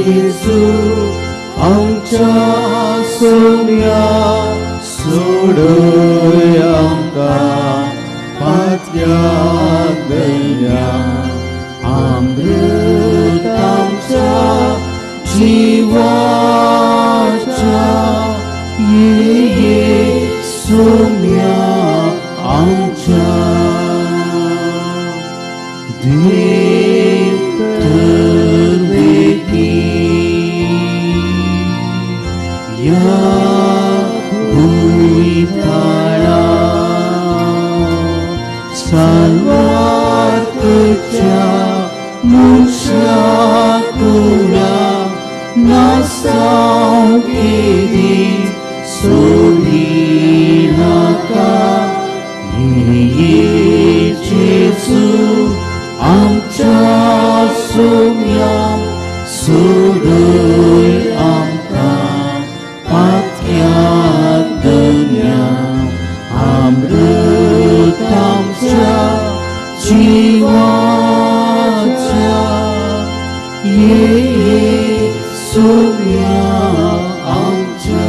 जेजू आमच्या सोम्या सोडय आमकां पातक्या दर्या अमृत आमच्या जिवाच्या ये सोम्या आमच्या देव तर देखी या भुंयताळा साल्वार करच्या मनशा कुळा नासांव केदी सोडिनाका ये जेजू आमच्या सोम्या सोडय आमकां पातक्या दर्या अमृत आमच्या जिवाच्या ये सोम्या आमच्या.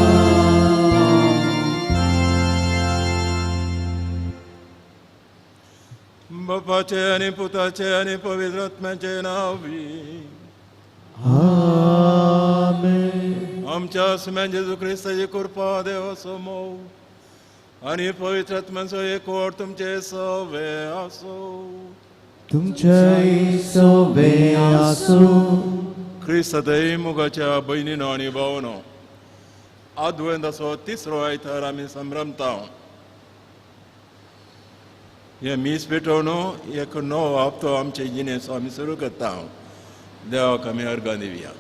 बापाचे आनी पुताचे आनी पवित्र आत्म्याचे नांवी आमेन. आमच्या आसम्या जेजू क्रिस्ताची कृपा देवाचो मोग आनी पवित्र आत्म्याचो एकवट तुमचे सवे आसूं. तुमचेय सवे आसूं. क्रिस्तादय मोगाच्या भयणीनो आनी भावनो, आदवेंताचो तिसरो आयतार आमी संभ्रमता. हे मीस पेटोवन एक नवो हप्तो आमचे जिणेचो आमी सुरू करता. देवाक आमी अर्गां दिवया.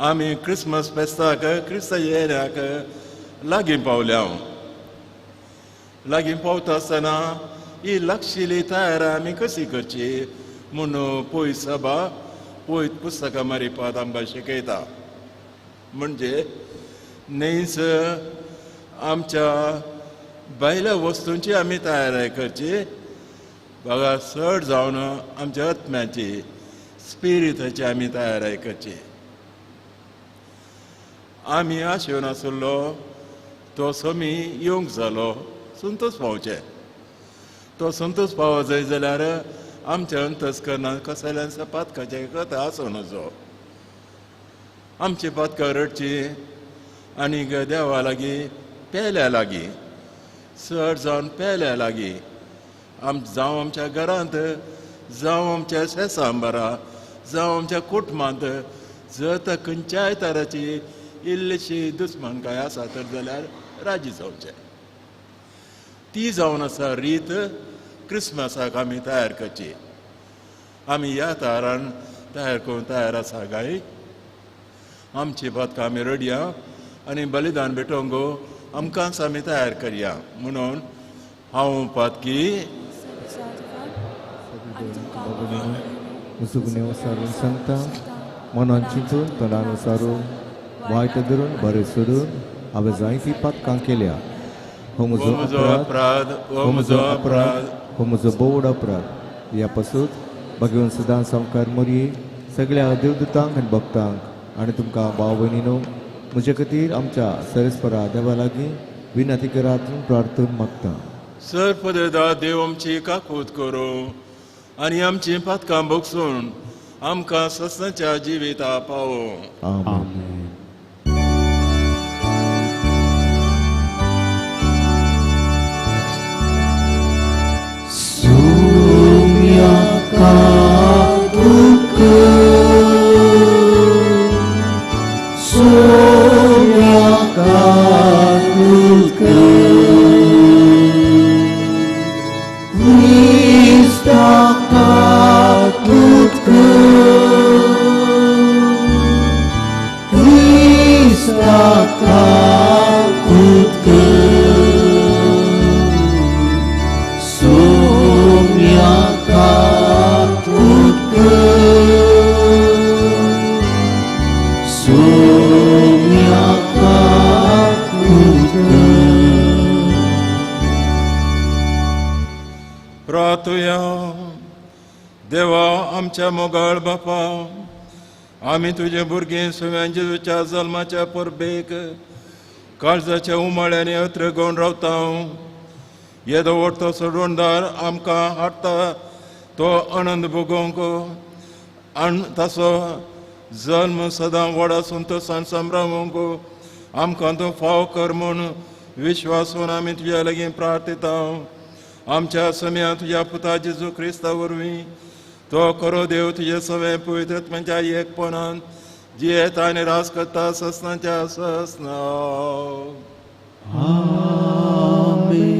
आमी क्रिसमस फेस्ताक क्रिस्ताच्या येण्याक लागीं पावल्या. लागीं पावता आसतना ही लागशिल्ली तयारी आमी कशी करची म्हूण पयस सभा पयत पुस्तकां मारिपात आमकां शिकयता. म्हणजे न्हयच आमच्या भायल्या वस्तूंची आमी तयारी करची, बघा चड जावन आमच्या आत्म्याची स्पिरिताची आमी तयारी करची. आमी आशेवन आसलो तो समी येवंक जालो संतोष पावचे. तो संतोष पावो जाय जाल्यार आमच्या अंतस्करणांत कसल्यान पातकाचे कथा आसूं नजो. आमची पातकां रडची आनी देवा लागीं पेल्या लागीं चड जावन पेल्या लागीं जावं आमच्या घरांत, जावं आमच्या शेसांबरा, जावं आमच्या कुटुंबांत जर तर खंयच्याय तराची इल्लीशी दुस्मानकाय आसा तर जाल्यार राजी जावचें. ती जावन आसा रीत क्रिसमसाक आमी तयार करची. आमी ह्या तरान तयार करून तयार आसा काय? आमची पातकां आमी रडया आनी बलिदान भेटोवंक गो आमकांच आमी तयार करया. म्हणून हांव पातकी गुन्यांव सांगता मनान चिंतून तोंडान विचारून वायट धरून बरें सोडून हांवें जायतीं पातकां केल्या. हो म्हजो अपराध, हो म्हजो अपराध, हो म्हजो बोवड अपराध. ह्या पासून भगवंत सदां सामकार मोरये सगळ्या देवदूतांक आनी भक्तांक आनी तुमकां भाव भयणीनो म्हजे खातीर आमच्या सरस्परा देवा लागीं विनंती करात म्हूण प्रार्थना मागता. सर पददा देव आमची काकूत करूं आनी आमची पातकां भोगसून आमकां सस्नाच्या जिविता पावो. आमेन. सोम्या काकूत सोम्या काकूत क्रिस्ता काकूत क्रिस्ता काकूत सोम्या काकूत सोम्या काकूत. प्रार्थुया. देवा आमच्या मोगाळ बापा, आमी तुजे भुरगीं सुव्यान जेजूच्या जल्माच्या परबेक काळजाच्या उमाळ्यांनी अत्रगोवन रावता. येदो व्हडतो सोडवणदार आमकां हाडटा तो आनंद भोगोवंक आनी ताचो जल्म सदां व्हडा संतोशान सांबाळूंक आमकां तो फाव कर म्हूण विश्वासून आमी तुज्या लागीं प्रार्थिता. आमच्या समया तुज्या पुता जेजू क्रिस्ता वरवीं तो खरो देव तुजे सगळे पवित्र आत्म्याच्या एकपणान जियेता आनी राज करता ससनाच्या ससना. आमेन.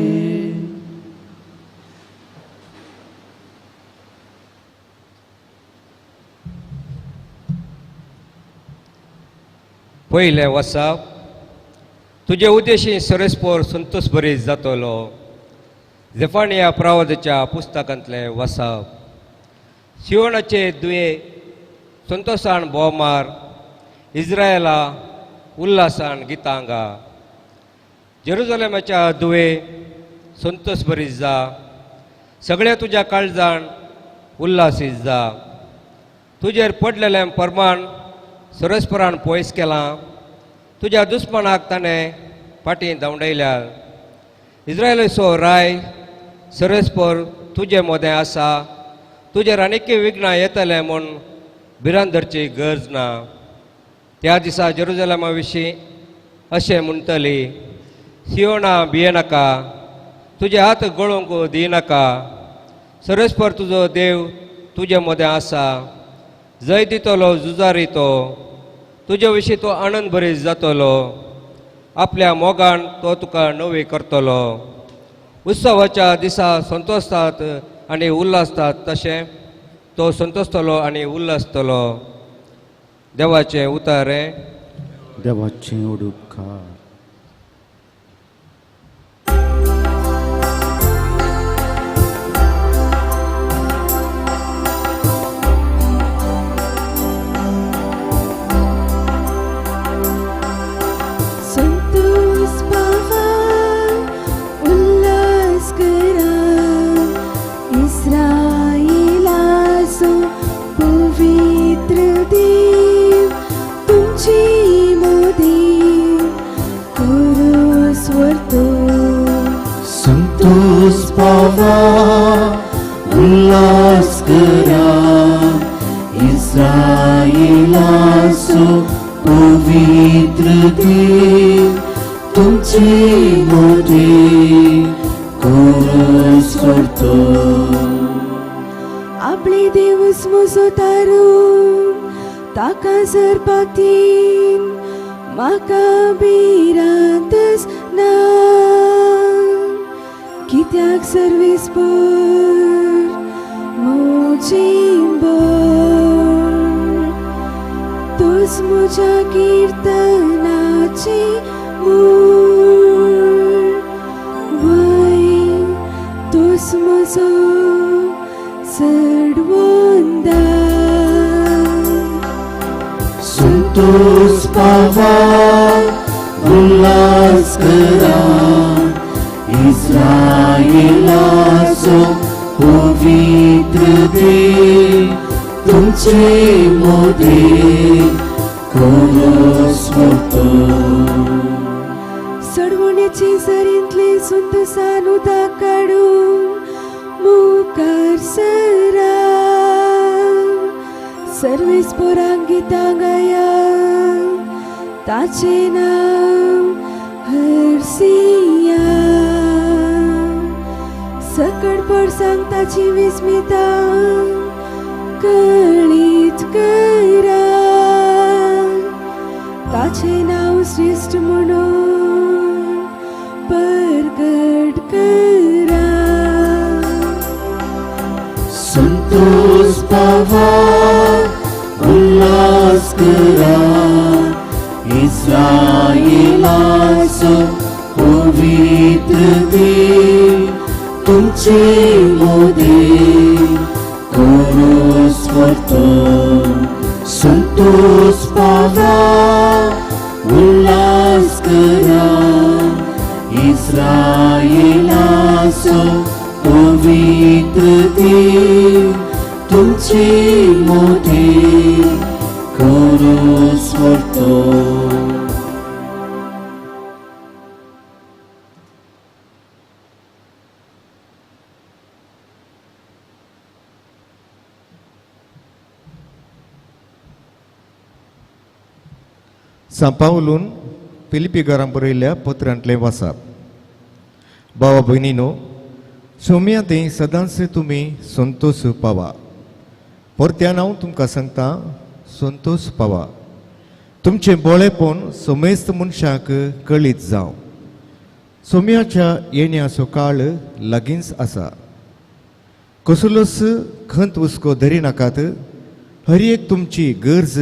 पयलें वसाप तुजे उद्देशी सरस्पोर संतोष बरीत जातलो. झेफानिया प्रावदाच्या पुस्तकांतलें वसाप. सियोनाचे दुये संतोषान भोवमार, इस्रायला उल्हासान गितां गा. जेरुजलेमाच्या दुये संतोष बरीत जा, सगळ्या तुज्या काळजान उल्हासीत जा. तुजेर पडलेलें परमान सरस्परान पयस केलां, तुज्या दुस्मानाक ताणें फाटीं धांवडयल्या. इस्रायलाचो राय सरस्पर तुजे मदें आसा, तुजेर आनीकय विघ्नां येतलें म्हूण भिरांत धरची गरज ना. त्या दिसा जेरुजलेमा विशीं अशें म्हणटली, सियोना भियेनाका, तुजे हात गळोवंक दिनाका, सरस्पर तुजो देव तुजे मदें आसा, जय दितलो झुजारी तो, तुजे विशीं तो आनंद भरीत जातलो, आपल्या मोगान तो तुका नवी करतलो. उत्सवाच्या दिसा संतोषतात आनी उल्हासतात तशें तो संतोषतलो आनी उल्हासतलो. देवाचें उतारें. देवाचें उडुपकार. संतोष पावा उल्हास करा, इस्रायलाचो पवित्र देव तुमचे मदें कोरस व्हरतो. आपले देवस म्हजो तारून ताका सरपातीन म्हाका भिरांतच ना, कित्याक सर्वीस पर म्हजी बळ, तूच म्हज्या किर्तनाची मूळ, वय तूच म्हजो चडवंदार. संतोष पावा उल्हास करा, इस्रायलाचो पवित्र देव तुमचे मदें कोरस व्हरतो. सडवणेची सरींतली संतोषान उदक काडून मुखार सरा, सर्वीस पोरांक गितां गाया, ताचें नांव हरसिया. सकड पडसांक ताची विस्मिता कळीत करा, ताचें नांव श्रेश्ठ म्हणून परगट करा. संतोष पावा उल्हास करा, इस्रायलाचो पवित्र देव तुमचे मदें कोरस व्हरतो. संतोष पावा उल्हास करा, इस्रायलाचो पवित्र देव तुमचे मदें कोरस कुरूस परतून. सांपावलून फिलिपी घरां बरयल्ल्या पत्रांतलें वाचप. भावा भयणीनो, सोम्या ते सदांच तुमी संतोश पावा. परत्यान हांव तुमकां सांगता, संतोश पावा. तुमचें बोळेपण समेस्त मनशाक कळीत जावं. सोम्याच्या येण्याचो काळ लागींच आसा. कसलोच खंत हुस्को धरी नाकात. हर एक तुमची गरज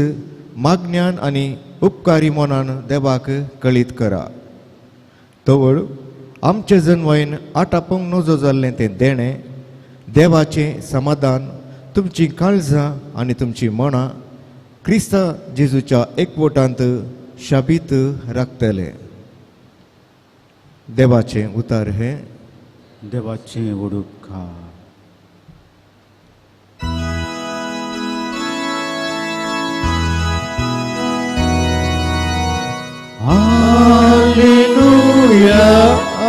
मागण्यान आनी उपकारी मनान देवाक कळीत करा. तवळ आमचे जनवयन आटापूंक नजो जाल्लें तें देणें देवाचें समाधान तुमची काळजां आनी तुमची मनां क्रिस्ता जेजूच्या एकवटांत शाबीत राखतले. देवाचें उतार हें. देवाचें उडूपकार. Alleluia,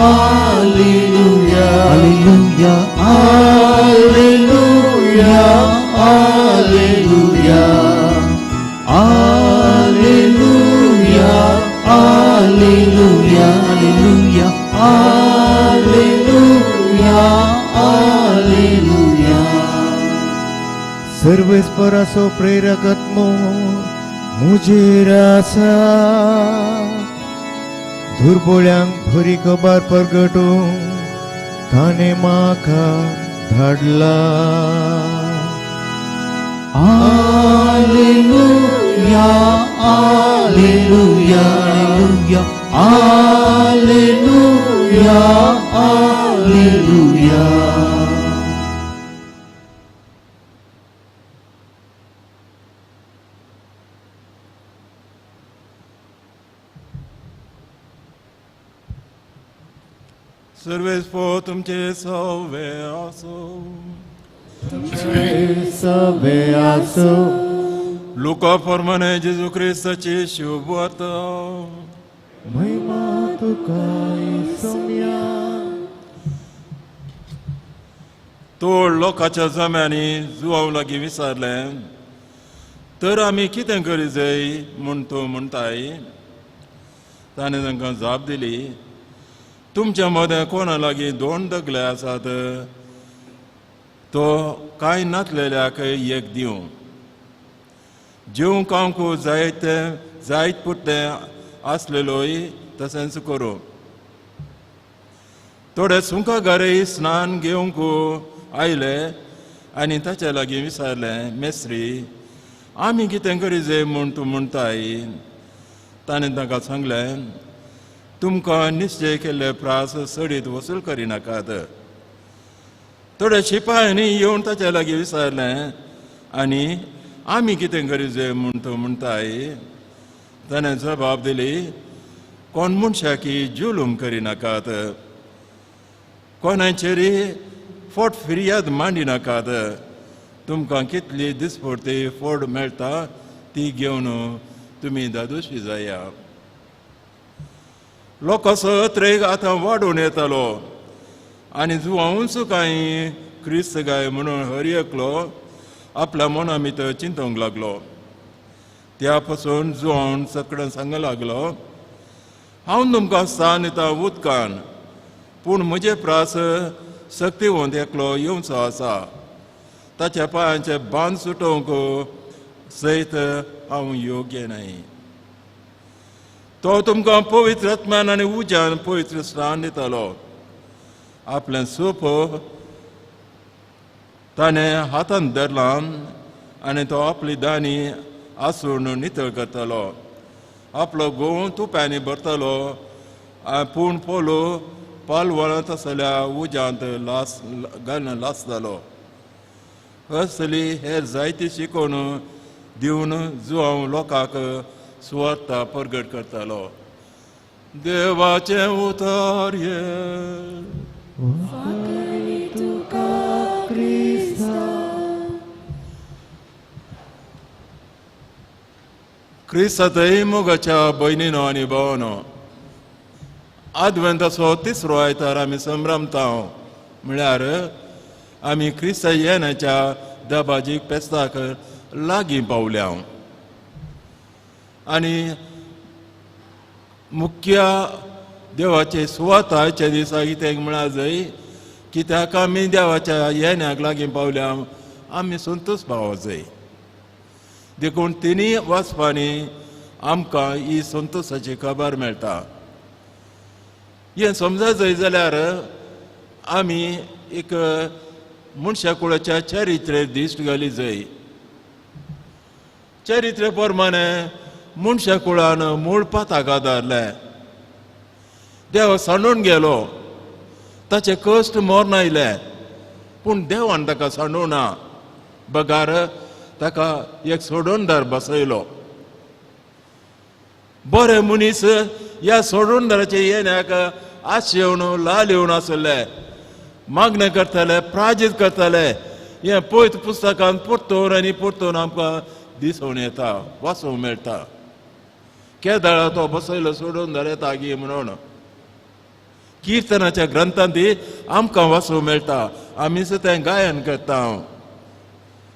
Alleluia, Alleluia, Alleluia, Alleluia, Alleluia, Alleluia, Alleluia, Alleluia, Alleluia. सर्वेस्पराचो प्रेरक आत्मो म्हजेर आसा. दुर्बोळ्यांक बरी खबर परगटूंक ताणें म्हाका धाडला. Alleluia, Alleluia, Alleluia, Alleluia. Sarves पो तुमचे सवे आसो. सवे आसो. लुका प्रमाणे जेजू क्रिस्ताची शुभवार्ता. महिमा तुका सोम्या. तोड लोकांच्या जम्यांनी जुवांव लागीं विचारलें, तर आमी कितें करी जाय म्हूण तूं म्हणटाय? ताणें तांकां जाप दिली, तुमच्या मदें कोणा लागीं दोन दगले आसात, तो कांय नातलेल्याक एक दिवं. जेवंक खावंक जायत जायत पुरतें आसलेलोय तशेंच करूं. थोडे सुंकागारय स्नान घेवंक आयले आनी ताच्या लागीं विचारलें, मेस्त्री, आमी कितें करी जाय म्हूण तूं म्हणटाय? ताणें तांकां सांगलें, तुमकां निश्चय केल्ले प्रास चडीत वसूल करिनाकात. थोडे शिपायांनी येवन ताच्या लागीं विचारलें, आनी आमी कितें करी जाय म्हूण तूं म्हणटाय? ताणें जबाब दिली, कोण मनशाकी जुलूम करिनाकात, कोणाचेरय फोट फिर्याद मांडिनाकात. तुमकां कितली दिसपडती फोड मेळटा ती घेवन तुमी दादोशी जाया. लोकांचो अत्रेक आतां वाडून येतालो आनी जुवांवूच कांय क्रिस्त गाय म्हणून हर एकलो आपल्या मना भितर चिंतूंक लागलो. त्या पासून जुवान सगळें सांगूंक लागलो, हांव तुमकां सान दिता उदकान, पूण म्हजे प्रास सक्तिवंत एकलो येवचो आसा. ताच्या पांयांचे बांद सुटोवंक सयत हांव योग्य न्हय. तो तुमकां पवित्र आत्म्यान आनी उज्यान पवित्र स्नान दितालो. आपलें सूप ताणें हातांत धरलां आनी तो आपली दानी आसून नितळ करतालो. आपलो गोंव तुप्यांनी भरतालो, पूण पोलो पालवळत आसल्या उज्यांत लास घालून लासतालो. असली हेर जायती शिकोवन दिवन जुवांव लोकांक सुवार्ता परगट करतालो. देवाचें उतर हें. क्रिस्तांतय मोगाच्या भयणीनो आनी भावानो, आदवेंताचो तिसरो आयतार आमी संभ्रमता, म्हळ्यार आमी क्रिस्ता येण्याच्या दबाजीक पेस्ताक लागीं पावल्या आनी मुख्य देवाचे सुवाताच्या दिसा कितें म्हळ्यार जाय कित्याक आमी देवाच्या येण्याक लागीं पावल्या आमी संतोष पावो जाय. देखून तिनूय वाचपांनी आमकां ही संतोषाची खबर मेळटा. हें समजा जाय जाल्यार आमी एक मनशा कुळाच्या चरित्रे दिश्ट घाली जाय. चरित्रे प्रमाणे मनशा कुळान मूळ पाताक आदारलें, देव सांडून गेलो, ताचे कश्ट मरण आयले, पूण देवान ताका सांडूं ना, बगार ताका एक सोडणदार बसयलो. बरे मनीस ह्या सोडणदाराचे येण्याक आश येवन लाल येवन आसले, मागणें करताले, प्राजीत करताले. हें पयत पुस्तकान परतून आनी परतून आमकां दिसून येता, वाचूंक मेळटा. केदाळा तो बसयलो सोडणदार येता गी म्हणून किर्तनाच्या ग्रंथांत आमकां वाचूंक मेळटा. आमीच तें गायन करता,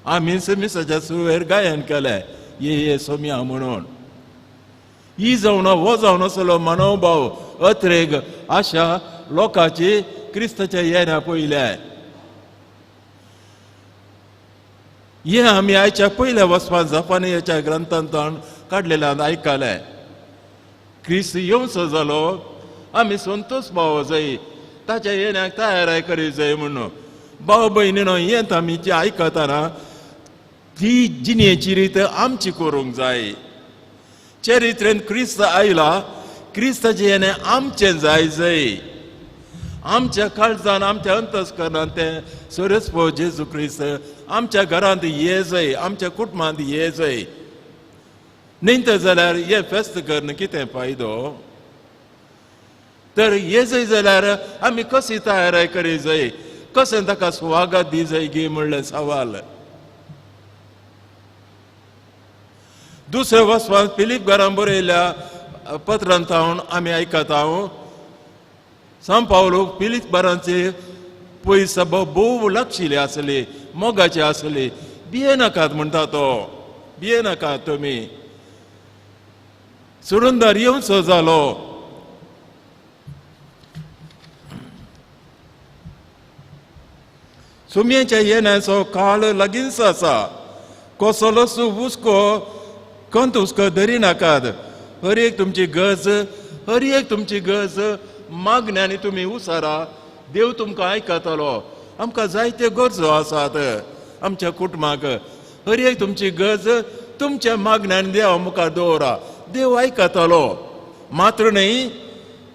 आमीच मिसाच्या सुवेर गायन केलें ये ये सोम्या म्हणून. ही जावन हो जावन आसलो मनोभाव अत्रेग आशा लोकांची क्रिस्ताच्या येण्या पयल्या. हें आमी आयच्या पयल्या वचपान जपानियाच्या ग्रंथांतल्यान काडलेल्यान आयकलें. क्रिस्त येवचो जालो आमी संतोष पावो जाय, ताच्या येण्याक तयाराय करी जाय म्हणून. भाव भयणीनो, हें आमी जी आयकतना ती जिणेची रीत आमची करूंक जाय. चरित्रेन क्रिस्त आयला, क्रिस्ताचें येणें आमचें जाय जाय. आमच्या काळजान आमच्या अंतस्करणान तें सोरसपो जेजू क्रिस्त आमच्या घरांत ये जाय, आमच्या कुटुंबांत ये जाय. न्ही तर जाल्यार हें फेस्त करून कितें फायदो? तर ये जाय जाल्यार आमी कशी तयाराय करी जाय, कशें ताका स्वागत दी जाय गी म्हणलें सवाल. दुसऱ्या वचपान फिलीप घरान बरयल्ल्या पत्रांत आमी आयकता सांव पावलूक फिलीप बारांचे पयस भोव लक्षिले आसले, मोगाचे आसले. भिये नाकात म्हणटा तो, भिये नाकात तुमी, सुरुंदर येवचो जालो. सुमयेच्या येण्याचो काळ लागींच आसा, कसलोच हुस्को कंत हुस्को धरी नाकात. हर एक तुमची गरज, हर एक तुमची गरज मागण्यांनी तुमी उसारा, देव तुमकां आयकतलो. आमकां जायत्यो गरजो आसात आमच्या कुटुंबाक, हर एक तुमची गरज तुमच्या मागण्यान देवा मुखार दवरा, देव आयकतलो. मात्र न्ही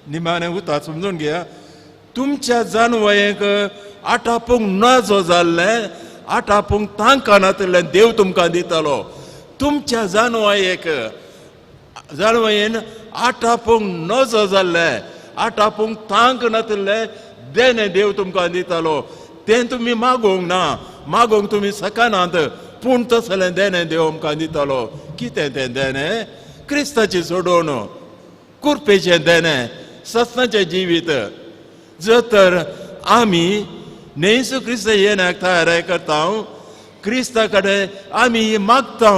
निमाणें उता समजून घेया, तुमच्या जानवयेक आटापूंक नजो जाल्लें, आटापूंक तांकां नातिल्लें देव तुमकां दितलो. तुमच्या जानवयेक जानवयेन आटापूंक नजो जाल्लें, आटापूंक तांक नातिल्लें देणें देव तुमकां दितलो. तें तुमी मागोवंक ना, मागोवंक तुमी शकनात, पूण तसलें देणें देव आमकां दितलो. कितें तें देणें? क्रिस्ताचें सोडोवन कुर्पेचें देणें, सस्नाचें जिवीत. जर तर आमी न्हयसो क्रिस्त येण्याक तयाराय करता, क्रिस्ता कडेन आमी मागता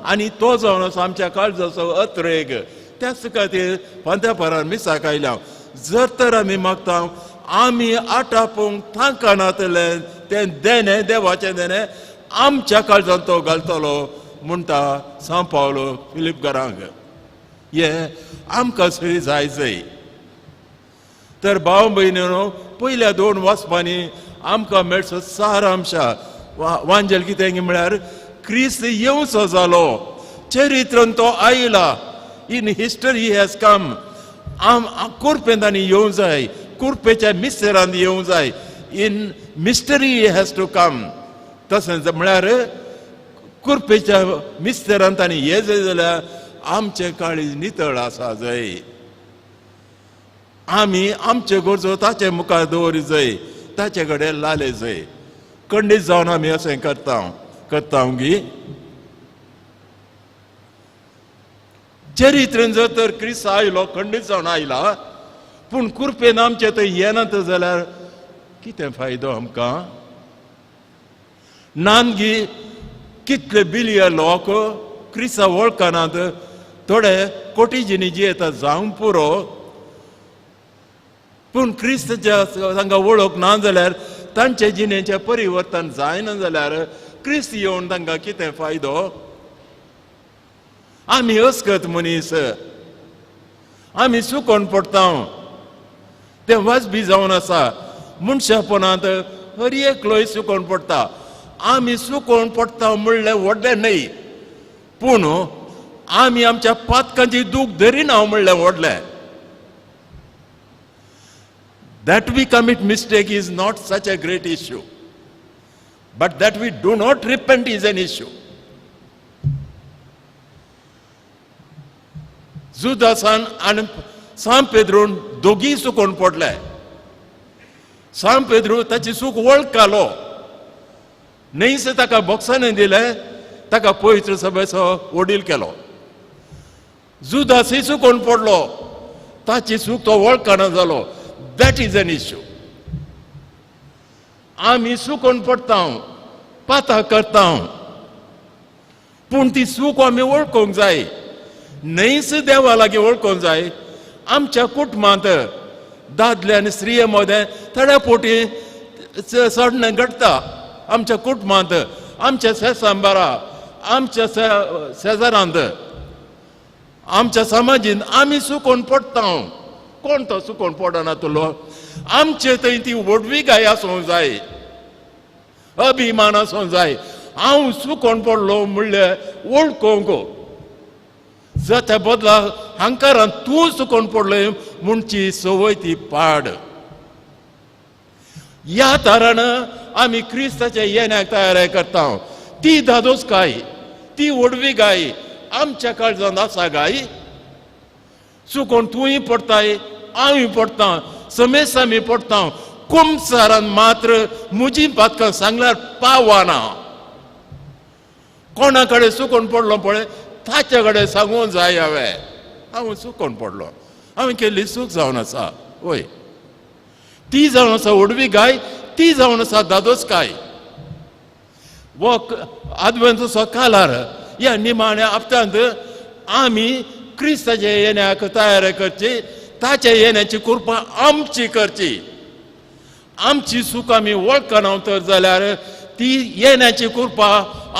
आनी तो जावन आसा आमच्या काळजाचो अत्रेग, त्याच खातीर फांत्या परार मिसाक आयल्या. जर तर आमी मागता आमी आटापूंक तांकां नातलें तें देणें देवाचें देणें आमच्या काळजान तो घालतलो म्हणटा सांव पावलो फिलीप घरांक. हें आमकां सरी जाय जाय. तर भाव भयणीनो, पयल्या दोन वाचपांनी आमकां मेळचो सारांशा वांजेल कितें म्हळ्यार क्रिस्त येवचो जालो, चरित्रान तो आयला, इन हिस्टरी हॅज कम. आम कुर्पेंत आनी येवंक जाय, कुर्पेच्या मिस्टरान येवंक जाय, in mystery has to come. तशेंच म्हळ्यार कुर्पेच्या मिस्टरान तांणी ये जाय जाल्यार आमचें काळीज नितळ आसा जाय, आमी आमच्यो गरजो ताचे मुखार दवरी जाय, ताचे कडेन लाले जाय. खंडीत जावन आमी अशें करता करता गी. चरित्रेन जर तर क्रिस्त आयलो, खंडीत जावन आयला, पूण कुरपेन आमचे थंय येनात जाल्यार कितें फायदो आमकां? नानगी कितले बिलियन लोक क्रिस्ता वळखनात, थोडे कोटीजिनी जियेता जावंक पुरो, पूण क्रिस्तच्या तांकां वळख ना जाल्यार, तांचे जिणेचें परिवर्तन जायना जाल्यार क्रिस्त येवन तांकां कितें फायदो? आमी अस्कत मनीस, आमी चुकोन पडटा, तें वाजबी जावन आसा. मनशापणांत हर एकलोय चुकोन पडटा. आमी चुकोन पडटा म्हणलें व्हडलें न्हय, पूण आमी आमच्या पातकांची दूख धरिना म्हणलें व्हडलें. That we commit mistake is not such a great issue, but that we do not repent is an issue. जुदासान आनी सांत पेद्रून दोगीय चुकोन पडले. सांत पेद्रू ताची चूक वळखलो, न्हयस ताका बोक्सांनी दिलें, ताका पवित्र सभेचो वडील केलो. जुदासय चुकोन पडलो, ताची चूक तो वळखना जालो. That is an issue. आमी चुकोन पडटा, पाता करता, पूण ती चूक आमी वळखूंक जाय, न्हयच देवा लागीं वळखूंक जाय. आमच्या कुटुंबांत दादले आनी स्त्रिये मदें थोड्या पोटी चडणें घडटा. आमच्या कुटुंबांत, आमच्या शेजारा, आमच्या शेजारांत, आमच्या समाजीन आमी चुकोन पडटा. कोण तो चुकोन पडना तुलो? आमचे थंय ती व्हडवी गाय आसूंक जाय, अभिमान आसूंक जाय. हांव चुकोन पडलो म्हणल्यार वळखूंक जाच्या बदला हांकारान तूं चुकोन पडलें म्हणची संवय ती पाड. ह्या तारान आमी क्रिस्ताच्या येण्याक तयार करता. ती दादोस काय, ती व्हडवी गाय आमच्या काळजांत आसा गाय. चुकोन तूंय पडटाय, हांवूय पडटा, समेस्त आमी पडटा. कुमसारान मात्र म्हजी पातकां सांगल्यार पावना. कोणा कडेन चुकोन पडलो पळय ताचे कडेन सांगूंक जाय हांवें, हांव चुकोन पडलो, हांवें केल्ली चूक जावन आसा. वय, ती जावन आसा व्हडवी गाय, ती जावन आसा दादोस काय. वो आदवेंतचो कालार ह्या निमाण्या हप्त्यांत आमी क्रिस्ताच्या येण्याक तयार करची, ताच्या येण्याची कृपा आमची करची. आमची चूक आमी वळखना तर जाल्यार ती येण्याची कृपा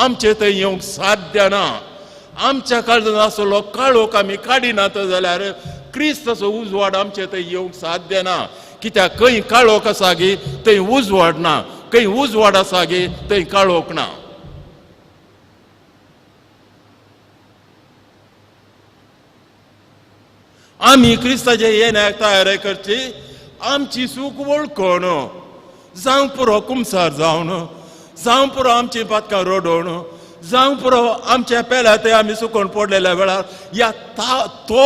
आमचे थंय येवंक साध्य ना. आमच्या काळजांत आसलो काळोख आमी काडिना तर जाल्यार क्रिस्ताचो उजवाड आमचे थंय येवंक साध्य ना. कित्याक खंय काळोख आसा गी थंय उजवाड ना, खंय उजवाड आसा गी थंय काळोख ना. आमी क्रिस्ताच्या येण्याक तयार करची, आमची चूक वळखून, जावं पुरो कुमसार जावन, जावं पुरो आमची पातकां रडोवन, जावं पुरो आमच्या पेल्या ते आमी चुकोन पडलेल्या वेळार या तो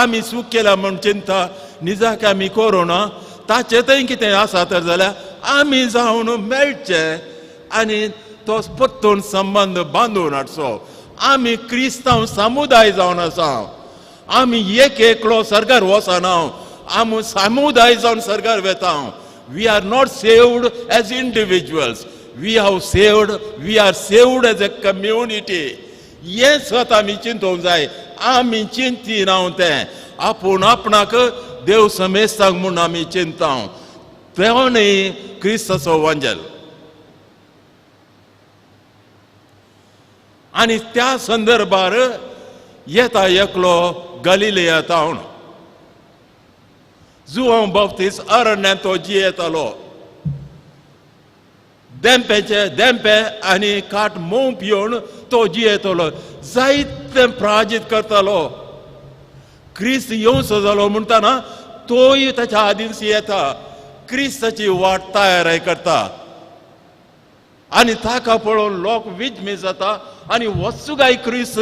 आमी चूक केल्या म्हूण चिंता निजाक आमी करूना, ताचे थंय कितें आसा तर जाल्यार आमी जावन मेळचे आनी तो परतून संबंद बांदून हाडचो. आमी क्रिस्तांव समुदाय जावन आसा. आमी एक एकलो सरकार वचना, आमी समुदाय जावन सरकार वेता. We are not saved as individuals, we have saved, we are saved as a community. हें सत आमी चिंतूंक जाय. आमी चिंतिना तें आपूण आपणाक देव समेस्तांक म्हूण आमी चिंता. तें न्हय क्रिस्ताचो वांजेल. आनी त्या संदर्भार येता एकलो गलिलेया तावन जुआंव बाप्तीस्त अरण्यांत तो जियेतालो. देंपेचे देंपे आनी काट मोव पिवन तो जियेतालो, जायतें प्राजीत करतालो. क्रिस्त येवचो जालो म्हणटाना तोय ताच्या आदींच येता, क्रिस्ताची वाट तयार करता आनी ताका पळोवन लोक विजमी जाता. आनी वचुगाय क्रिस्त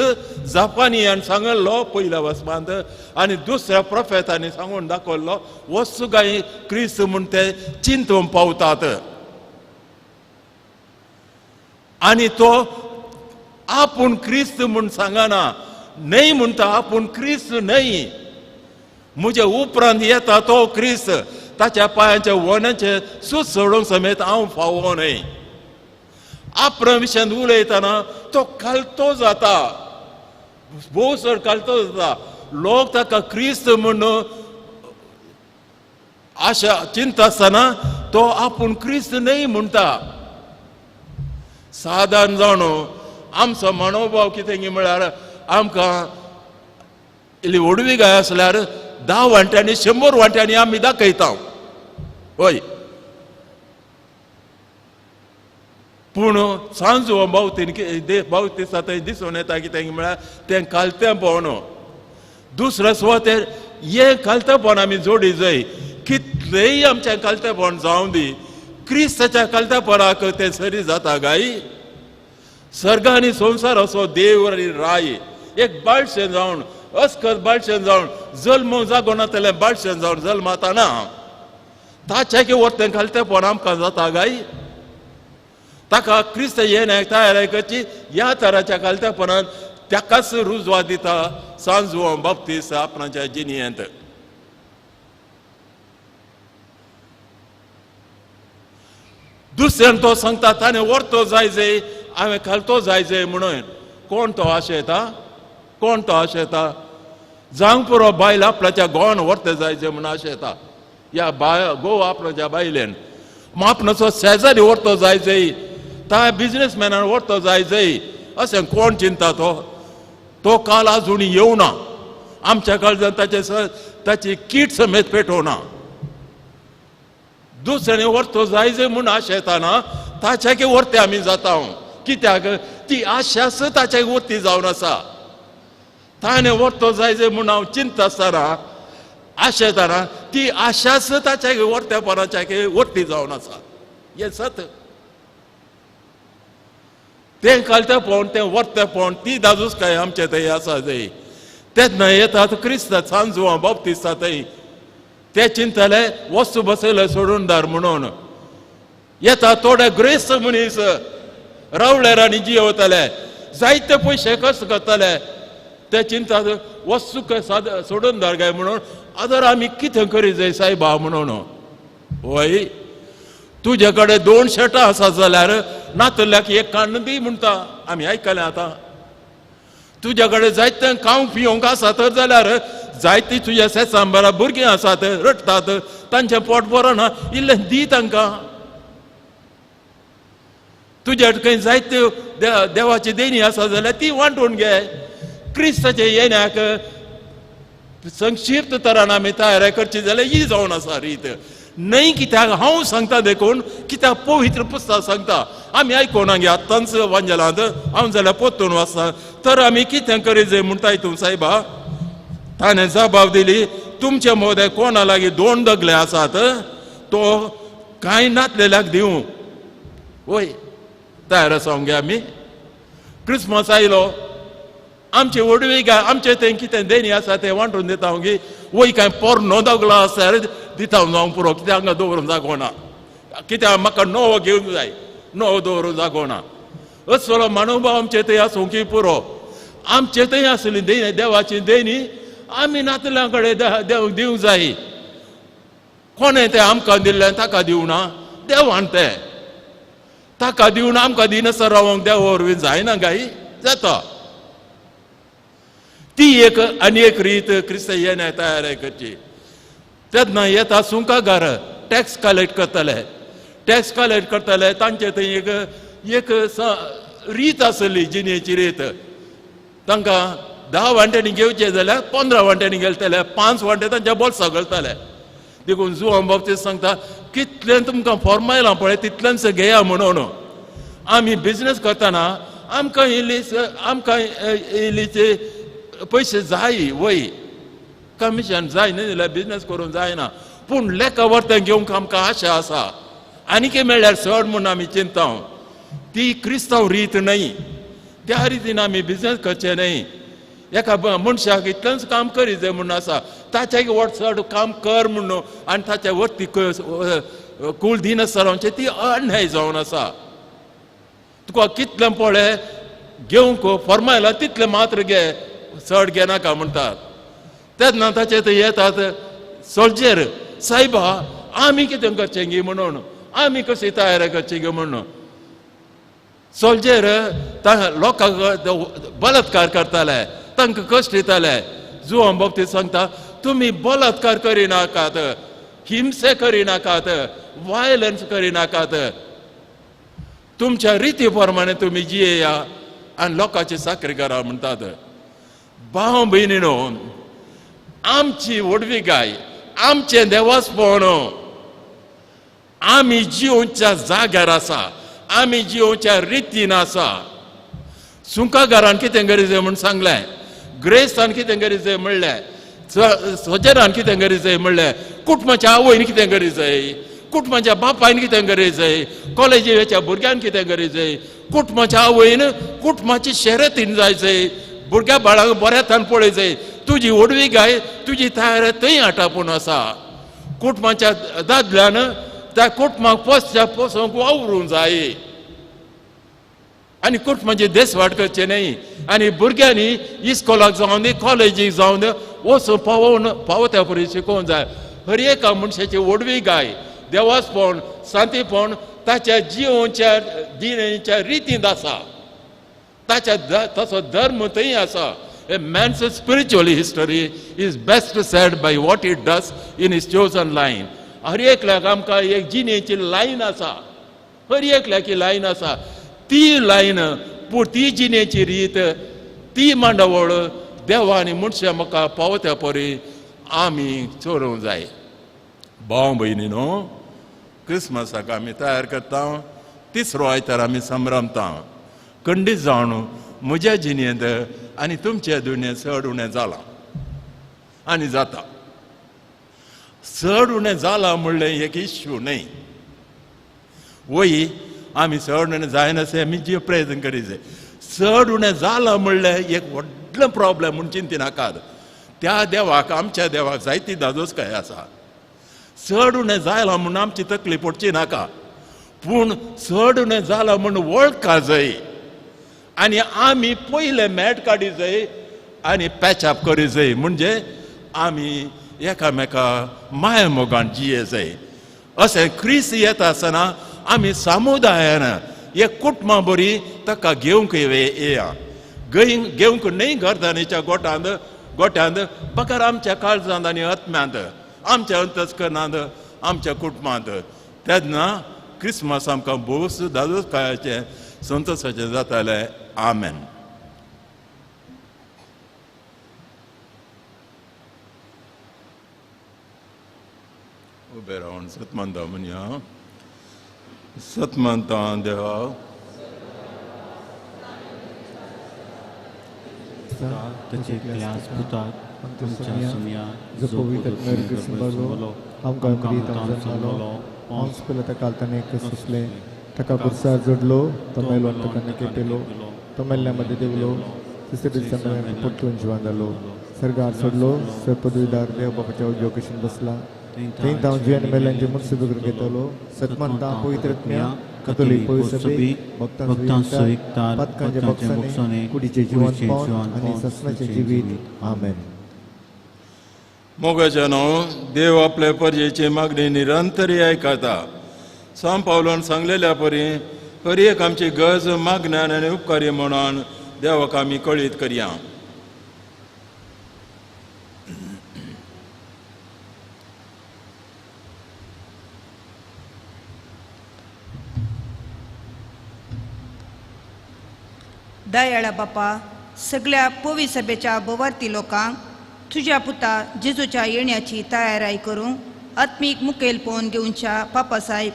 जपानियान सांगल्लो पयल्या वसपांत आनी दुसऱ्या प्रोफेतांनी सांगून दाखयल्लो वचुगाय क्रिस्त म्हूण ते चिंतूंक पावतात. आनी तो आपूण क्रिस्त म्हूण सांगना, न्हय म्हणटा आपूण क्रिस्त न्हय, म्हज्या उपरांत येता तो क्रिस्त, ताच्या पांयाच्या वण्याचें सूत सोडूंक समेत हांव फावो न्हय. आपणा विशयान उलयतना तो खालतो जाता, भोव चड खालतो जाता. लोक ताका क्रिस्त म्हूण आशा चिंता आसतना तो आपूण क्रिस्त न्हय म्हणटा. सादारण जावन आमचो मनोभाव कितें म्हळ्यार आमकां इल्ली व्हडवी गाय आसल्यार 10 वांट्यांनी 100 वांट्यांनी आमी दाखयता. हय, पूण सांजो बावतीन बावतीसा थंय दिसून येता कितें म्हळ्यार तें खालतेंपण. दुसऱ्या सुवातेर हें खालतेंपण आमी जोडी जाय. कितलेंय आमचें खालतेंपण जावं दी, क्रिस्ताच्या खालतेपणाक तें सरी जाता गाय. सर्ग आनी संवसार असो देव आनी राय एक बाळशें जावन अस्कत बाळशें जावन जल्म जागो नातलें बाळशें जावन जल्माता ना, ताच्या की वरतें खालतेंपण आमकां जाता गाय. ताका क्रिस्त येण्याक तयार करची ह्या तराच्या खालतेपणान ताकाच रुजवा दिता सांजो बाप्तीस्त आपणाच्या जिणेंत. दुसऱ्यान तो सांगता ताणें व्हरतो जाय जाय, हांवें खालतो जाय जाय म्हणून. कोण तो आशेता? कोण तो आशेता? जावंक पुरो बायल आपल्याच्या गोवान व्हरते जाय जाय म्हणून आशेता. ह्या बाय गोवा आपल्याच्या बायलेन आपणाचो शेजारी व्हरतो जाय जाय, ता बिजनेसमॅनान व्हरतो जाय जाय, अशें कोण चिंता? तो तो काल आजून येवना. आमच्या काळजान ताचे ताची कीट समेत पेटोवना. दुसऱ्याने व्हरतो जाय जाय म्हूण आशेताना ताच्या की व्हरते आमी जाता. कित्याक ती आशाच ताच्या वरती जावन आसा. ताणें व्हरतो जाय जाय म्हूण हांव चिंता आसतना आशेताना ती आशाच ताच्या व्हरतेपणाच्या वरती जावन आसा. हें सत. तें खालतेपण तें व्हरतेपण ती दाजूच काय आमचे थंय आसा थंय. तेन्ना येतात क्रिस्त सांजवा बाप्तीस्ता थंय ते चिंतले वस्तू बसयले सोडून दार म्हणून. येता थोडे ग्रेस्त मनीस रावळेर आनी जियेवतले, जायते पयशे खर्च करतले, ते चिंता वस्तू सोडून दार काय म्हणून. आदर आमी कितें करी जाय सायबा म्हणून. वय तुजे कडेन 2 शर्टां आसा जाल्यार नातल्याक एक काण्ण दी म्हणटा. आमी आयकलें आतां. तुजे कडेन जायते खावंक पिवंक आसा तर जाल्यार जायती तुज्या सेसांबरा भुरगीं आसात रडटात, तांचें पोट बरो ना, इल्लें दी तांकां. तुज्या खंय जायत्यो देवाची देणी आसा जाल्यार ती वांटून घे. क्रिस्ताच्या येण्याक संक्षिप्त तरान आमी तयारी करची जाल्यार ही जावन आसा रीत. न्हय कित्याक हांव सांगता देखून, कित्याक पवित्र पुस्तक सांगता. आमी आयकोना गे आत्तांच वांजेलांत हांव जाल्यार पोत्तून वाचता. तर आमी कितें करी जाय म्हणटाय तूं सायबा? ताणें जबाब दिली, तुमचे मोदें कोणा लागीं 2 दगले आसात तो कांय नातलेल्याक दिवं. वय तयार आसा गे आमी. क्रिसमस आयलो, आमचे व्हडवी काय आमचे तें कितें देणी आसा तें वांटून दिता गे. वय कांय पोरणो दगलो आसल्यार दिता जावंक पुरो, कित्याक हांगा दवरूंक जागो ना, कित्याक म्हाका नवो घेवंक जाय, नवो दवरूंक जागो ना. असलो मानोभाव आमचे थंय आसूंक पुरो. आमचे थंय आसली देणी देवाची देणी आमी नातल्यां कडेन देव दिवंक जाय. कोणें तें आमकां दिल्लें ताका दिवना, देवान तें ताका दिवन आमकां दिनासतना रावंक देवा वरवीं जायना गाय जाता. ती एक आनी एक रीत क्रिस्त येण्या तयार करची. तेन्ना येता सुंकागार टॅक्स कलेक्ट करतले, टॅक्स कलेक्ट करतले तांचे थंय एक एक रीत आसली जिणेची रीत. तांकां 10 वांट्यांनी घेवचे जाल्यार 15 वांट्यांनी घेतले, 5 वांटे तांच्या बोल्सां घालताले. देखून जुवां बाबतीत सांगता कितलें तुमकां फॉर्मायलां पळय तितलेंच घेया म्हणून. आमी बिजनेस करतना आमकां इल्ली आमकां इल्लीचे पयशे जाय, वय कमिशन जाय न्ही जाल्यार बिजनेस करूंक जायना. पूण लेखा वर्तें घेवंक आमकां आशा आसा, आनी मेळ्ळ्यार चड म्हूण आमी चिंता. ती क्रिस्तांव रीत न्हय, त्या रितीन आमी बिजनेस करचे न्हय. एका मनशाक इतलेंच काम करी जाय म्हूण आसा, ताच्या वट चड काम कर म्हणून आनी ताच्या वरती कूळ दिनासतना रावचें ती अन्याय जावन आसा. तुका कितलें पळय घेवंक फॉर्मायलां तितलें मात्र घे, चड घेनाका म्हणटात. तेन्ना ताचे थंय येतात सोल्जर, सायबा आमी कितें करचें गी म्हणून, आमी कशी तयारी करची गी म्हणून. सोल्जर लोकांक बलात्कार करताले, तांकां कश्ट दिताले. जुवान बाबतींत सांगता, तुमी बलात्कार करिनाकात, हिंसे करिनाकात, वायलन्स करिनाकात, तुमच्या रिती प्रमाणे तुमी जियेया आनी लोकांची साकरी करा म्हणटात. भाव भयणीनो, आमची व्हडवी गाय, आमचें देवासपण आमी जिवच्या जाग्यार आसा, आमी जिवच्या रितीन आसा. सुंकागारान कितें करी जाय म्हूण सांगलें, ग्रेस्तान कितें करी जाय म्हणलें, सोजरान कितें करी जाय म्हणलें, कुटुंबाच्या आवयन कितें करी जाय, कुटुंबाच्या बापायन कितें करी जाय, कॉलेजीच्या भुरग्यान कितें करी जाय, कुटुंबाच्या आवयन कुटुंबाची शर्यतीन जाय जाय, भुरग्या बाळांक बऱ्या पळय जाय. तुजी व्हडवी गाय तुजी तयारी थंय आटापून आसा. कुटुंबाच्या दादल्यान त्या कुटुंबाक पोसच्या पोसोंक वावरूंक जाय आनी कुटुंबाची देसवाट करचें न्हय. आनी भुरग्यांनी इस्कोलाक जावन दी, कॉलेजीक जावन दी, वचून पावोवन पावो त्या परी शिकोवंक जाय. हर एका मनशाची व्हडवी गाय, देवासपण, शांतीपण ताच्या जिवनच्या जिणेच्या रितींत आसा, ताच्या ताचो धर्म थंय आसा. A man's spiritual history is best said by what he does in his chosen line. हर एकल्याक आमकां एक जिणेची लायन आसा, हर एकल्याची लायन आसा. ती लायन पूण ती जिणेची रीत, ती मांडावळ देवा आनी मनशां म्हाका पावत्या परी आमी चोरूंक जाय. भाव भयणी न्हू, क्रिसमसाक आमी तयार करता, तिसरो आयतार आमी संभ्रमता. खंडीत जावन म्हज्या जिणेंत आनी तुमच्या दुनियेंत चड उणें जालां आनी जाता. चड उणें जालां म्हणलें एक इश्यू न्हय, वय आमी चड उणें जायनासलें आमी जी प्रयत्न करी जाय. चड उणें जालां म्हणलें एक व्हडलें प्रॉब्लम म्हूण चिंतिनाकात. त्या देवाक, आमच्या देवाक जायती दादोसकाय आसा. चड उणें जालां म्हूण आमची तकली पडची नाका, पूण चड उणें जालां म्हूण वळखा जाय आनी आमी पयले मॅट काडी जाय आनी पॅचअप करी जाय. म्हणजे आमी एकामेका माया मोगान जिये जाय. अशें क्रिस्त येता आसतना आमी समुदायान एक कुटुंबा बरी ताका घेवंक येया, घेवंक न्हय घरदानीच्या गोठांत गोठ्यांत, बगर आमच्या काळजांत आनी आत्म्यांत, आमच्या अंतस्करणांत, आमच्या कुटुंबांत. तेन्ना क्रिसमस आमकां भोवस दादोसकायाचें संतोशाचें जातालें. आमेन. उबे रावन सतमंता म्हणया. सतमंता देवा, ताका पुरसार जोडलो, तो मेलो आनी ताका निकेपेलो, तो मेल्ल्या मदें देंवलो, तिसऱ्या दिसा मेल्यान परतून जिवन जालो. सर्गार सोडलो, सर पदवीदार देव बापाच्या उजव्या कुशीन बसला, थंय तांव जिवन मेल्ल्यांचे मुर्सुबे करून घेतलो. सतमंता पवित्र आत्म्या, कथोलीक पवित्र सभेक, भक्तांचो एकतार, पातकांच्या बक्षाने, कुडीचें जिवन पावन आनी ससनाचें जिवीत. आमेन. मोगाच्यानो, देव आपले परजेची मागणी निरंतर आयकता. सांव पावलान सांगलेल्या परी हर एक आमची गरज मागण्यान आनी उपकारी म्हणून देवाक आमी कळीत करया. दयाळा बापा, सगळ्या पवी सभेच्या भोवार्थी लोकांक तुज्या पुता जेजूच्या येण्याची तयाराय करूंक आत्मीक मुखेलपण घेवच्या पापासाहेब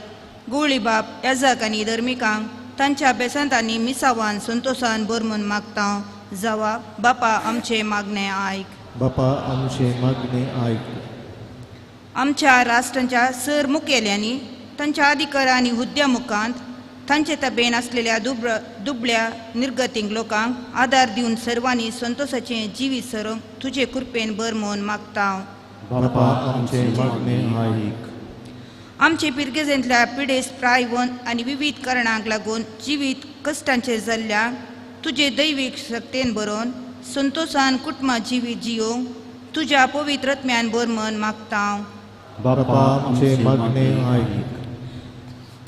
गोळीबाप याजक आनी धर्मिकांक तांच्या बेसांत आनी मिसावान संतोशान भर म्हूण मागता. जावा बापा आमचें मागणें आयक. बापा आमचें मागणें आयक. आमच्या राष्ट्रांच्या सर मुखेल्यांनी तांच्या अधिकार आनी हुद्द्या मुखांत तांचे तबेन आसलेल्या दुबळ्या निर्गतींक लोकांक आदार दिवन सर्वांनी संतोशाचें जिवीत सरूंक तुजे कृपेन भर म्हूण मागता. बापा आमचें मागणें आयक. आमचे पिरगेजेंतल्या पिडेस्त प्रायवन आनी विविध कारणांक लागून जिवीत कश्टांचें जाल्ल्या तुजे दैवीक शक्तेन बरोवन संतोशान कुटुंबा जिवीत जियोंक तुज्या पवित्र आत्म्यान भर मन मागता. बापा आमचे मागणे आयक.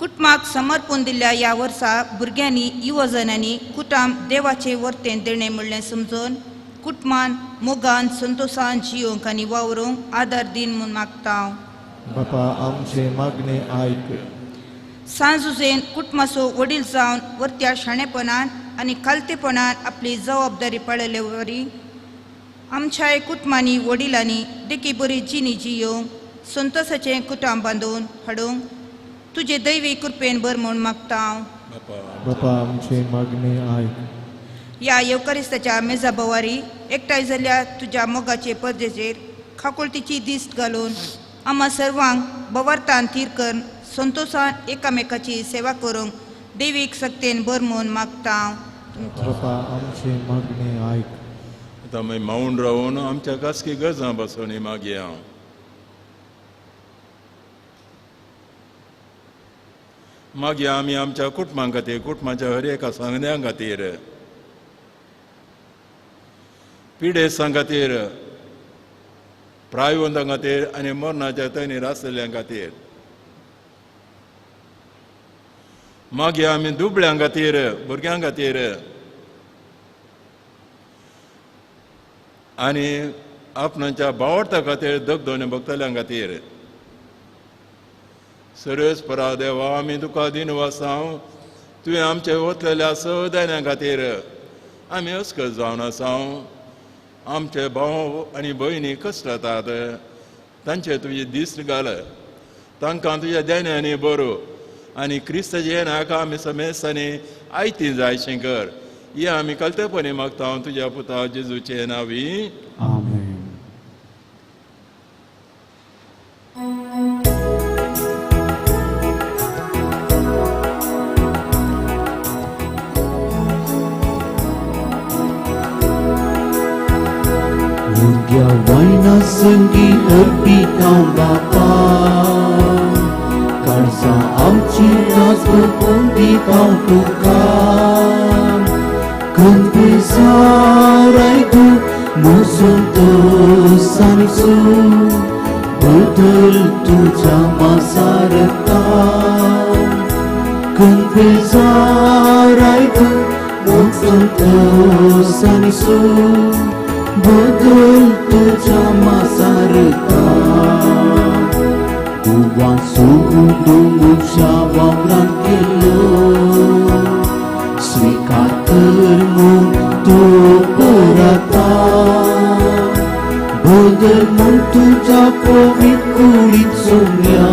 कुटुंबाक समर्पण दिल्ल्या ह्या वर्सा भुरग्यांनी युवजनांनी कुटुंब देवाचे वर्तेन देणें म्हणलें समजून कुटुंबान मोगान संतोशान जियोंक आनी वावरूंक आदार दीन म्हूण मागता. बापा आमचे मागणे आयक. सांजुजेन कुटुंबाचो वडील जावन वर्त्या शाणेपणान आनी खालतेपणान आपली जबाबदारी पाळिल्ले वरी आमच्याय कुटुंबांनी वडिलांनी देखी बरी जिणी जियोंक संतोशाचें कुटुंब बांदून हाडूंक तुजे दैवी कृपेन भर म्हूण मागता. बापा आमचे मागणे आयक. ह्या येवकारिस्ताच्या मेजा भोवारी एकठांय जाल्ल्या तुज्या मोगाचे पद्दतीचेर खाकुळतीची दिश्ट घालून आम्हा सर्वांक बवार्थान थीर करून संतोशान एकामेकाची सेवा करूंक देवीक सक्तेन भर म्हूण मागता. बापा आमचे मागणे आयक. आतां मागीर मावन रावून आमच्या खासगी गरजां बसोवणी मागया. मागीर आमी आमच्या कुटुंबां खातीर, कुटुंबाच्या हर एका सांगण्यां खातीर, पिडेस्तां खातीर, प्रायवंतां खातीर आनी मरणाच्या तणीर आसलेल्यां खातीर. मागीर आमी दुबळ्यां खातीर, भुरग्यां खातीर आनी आपणाच्या बावडता खातीर दगदोने भक्तल्यां खातीर. सरस परा देवा आमी तुका दिनवासांव, तुवें आमचे वतलेल्या सदान्या खातीर आमी अस्कत जावन आसांव. आमचे भाव आनी भयणी कश्टतात तांचे तुजे दीस घाल, तांकां तुज्या देण्यांनी बरो आनी क्रिस्ताचे नाका आमी समेस्तांनी आयती जाय कर. हे आमी कल्तेपणी मागता तुज्या पुता जेजूचे नांवी. आमेन. संगी अर्पितां बापा, काळजां आमची नाजूक दितां तुका. कंपेसाराय तूं मोजून तो सांजू, बदल तुज्या मासारता. कंपेसाराय तूं मोजून तो सांजू, बदल तुझ्या मासारता. गोवा सोडून वावरान केलो, स्विकार कर म्हूण तूं पराता. बदल म्हूण तुज्या पवित्र कुडीत सोम्या,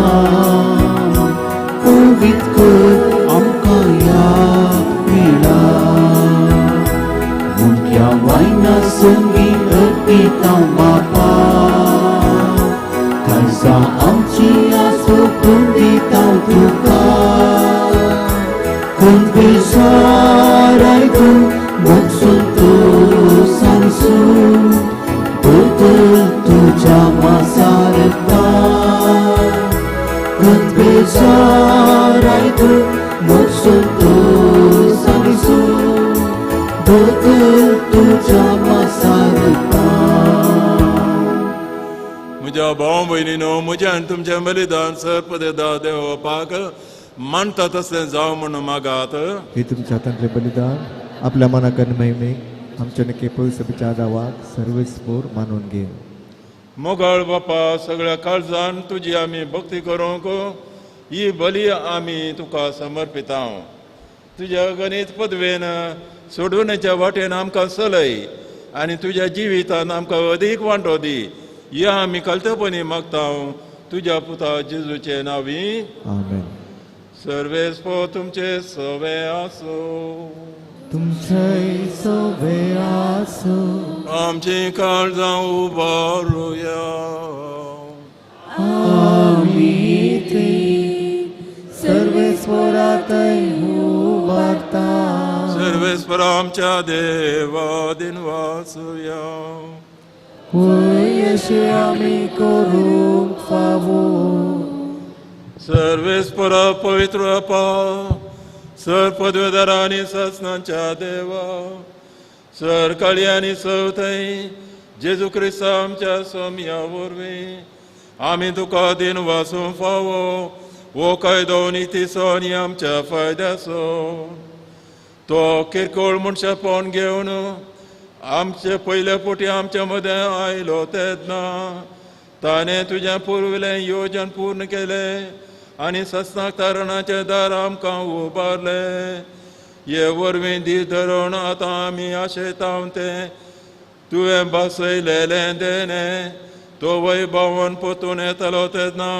पवित्र कर आमकां ह्या वेळा. मुख्या वायना संगी अर्पितां बापा, काळजां आमची आसोपून दितां तुका. कंपेसाराय तूं मोगसून तूं सांजू, बदल तुज्या मासारता. कंपेसाराय तूं मोगसून तूं सांजू, बदल तुझ्या मासारता. म्हज्या भाव भयणीनो, म्हज्या आनी तुमचें बलिदान सर्पदेदा देवपाक मानता तसलें जावं म्हूण मागात. हे तुमच्या हातांतलें बलिदान आपल्या मनाक आनी महिमेक आमच्या नक्की पयसबीच्या दावाक सर्वेस्पोर मानून घे. मोगाळ बापा, सगळ्या काळजान तुजी आमी भक्ती करूंक ही बली आमी तुका समर्पितांव. तुज्या गणीत पदवेन सोडवण्याच्या वाटेन आमकां चलय आनी तुज्या जिवितान आमकां अदीक वांटो दी. या आमी कल्तपणी मागता तुज्या पुता जेजूचे नांवी. आमेन. सर्वेस्पो तुमचे सवे आसूं. तुमचे सवे आसूं. आमची काळजां उबारुया. आमी ती सर्वेस्परातय उबारता. सर्वेस्पर आमच्या देवा दिनवासुया. वय अशें आमी करूंक फावो. सर्वेस्पर पवित्र आपा, सर पदवेदार आनी सासणाच्या देवा, सरकाळी आनी सवथंय जेजू क्रिस्ता आमच्या सोम्या वरवीं आमी तुका दिन वासूंक फावो हो कायदो नितीचो आनी आमच्या फायद्याचो. तो किरकोळ मनशापण घेवन आमचे पयले पोटी आमच्या मदें आयलो तेन्ना ताणें तुजें पुर्विल्लें योजन पूर्ण केलें आनी सस्नाक तारणाचें दार आमकां उबारलें. हे वरवीं धीर धरून आतां आमी आशेतांव तें तुवें बसयलेलें देणें तो वैभवान पोतून येतलो तेन्ना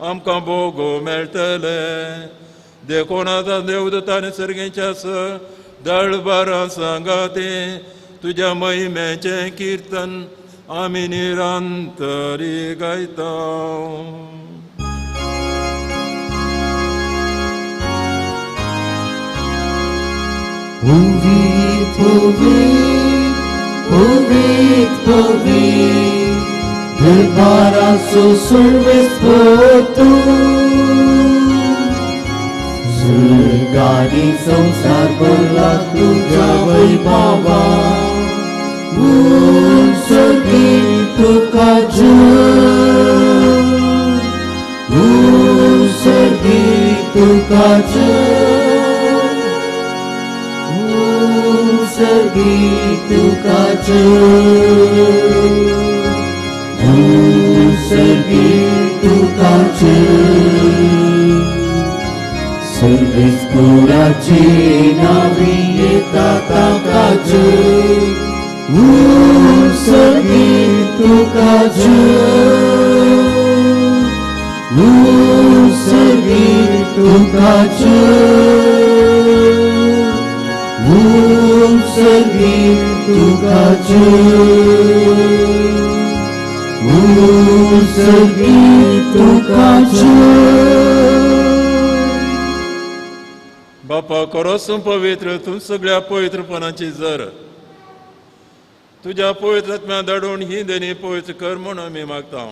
आमकां भोगो मेळटलें. देखून आतां देवदूत आनी सर्गेच्या दळबारां सांगाती तुज्या महिमेचें किर्तन आमी निरंतरी गायता. Povit, povit, povit, povit, दरबाराचो सर्वेस्पर तूं, स्वर्गानी संवसार भरला तुज्या वैभवा, उत्सर्गीत तुका जय, उत्सर्गीत तुका जय, उत्सर्गीत तुका जय, उत्सर्गीत तुका जय. सर्वेस्पराचे नांवी येता ताका जय, उत्सर्गीत तुका जय, उत्सर्गीत तुका जय, उत्सर्गीत तुका जय, उत्सर्गीत तुका जय. बापा करोसून पवित्र तूं सगळ्या पवित्रपणाची जर तुज्या पवित्र आत्म्या धाडून ही देणी पवित्र कर म्हूण आमी मागता.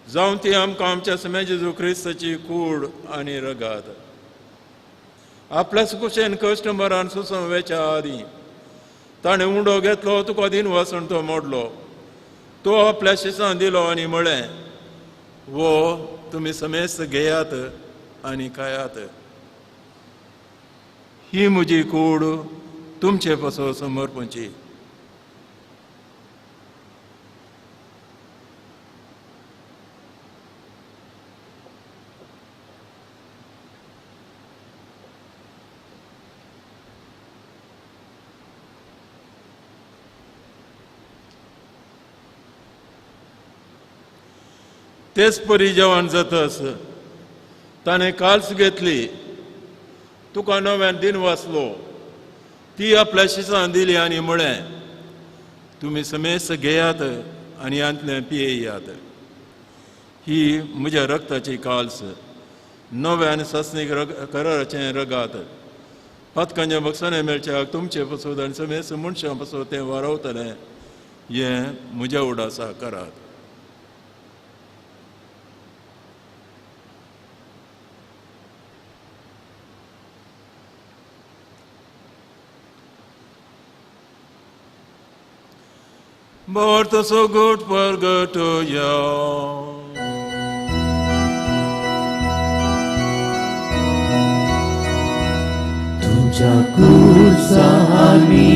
जावं ती आमकां आमच्या समे जेजू क्रिस्ताची कूड आनी रगात. आपल्याच कुशेन कश्ट मरान सुसोवन वेच्या आदीं ताणें उंडो घेतलो, तुका दिन वासून तो मोडलो, तो आपल्या शिसान दिलो आनी म्हळें, वो तुमी समेस्त घेयात आनी खायात, ही म्हजी कूड तुमचे पासून समर्पणची. तेच परी जेवण जातस ताणें काल्स घेतली, तुका नव्यान दिन वाचलो, ती आपल्या शिसान दिली आनी म्हळें, तुमी समेस्त घेयात आनी हांतलें पियेयात, ही म्हज्या रक्ताची काल्स, नव्यान सासणीक कराराचें रगात, पातकांच्या बक्षाने मेळच्याक तुमचे पसोत आनी समेस्त मनशां पसोत तें वारवतलें, हें म्हज्या उडासा करात. Morto so good purgatorio. तुझ्या कुर्सानी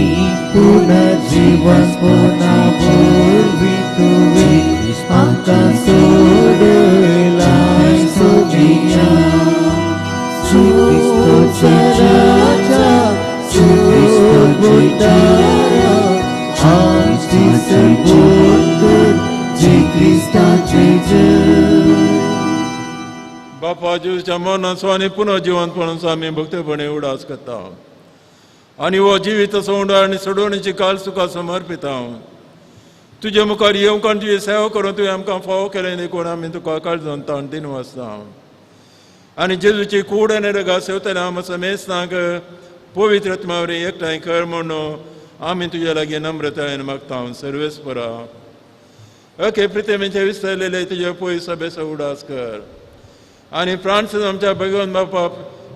पुनर्जीवनपणा वरवीं तुवें आमकां सोडयलाय सोबिया. राजा सोबुतारा आमची सर्वोत्तर जे क्रिस्ताचे जय. बापा जेजूच्या मरणाचो आनी पुनर्जिवंतपणाचो आमी भक्तपणे उडास करता आनी हो जिवीत सोंड आनी सोडवणीची काल तुका समर्पिता. तुजे मुखार येवंक आनी तुजी सेवा करून तुवें आमकां फावो केलें देखून आमी तुका काळजान ताण दिन वाचता आनी जेजूची कूड आनी रगात सेवतले आमी समेस्तांक पवित्र आत्म्या वरवीं एकठांय कर म्हणून आमी तुज्या लागीं नम्रतायेन मागता. सर्वेस्परा ओके प्रितेमेचे विसरलेले तुजे पयस सभेचो उडास कर आनी फ्रांसीस आमच्या भगवंत बापा,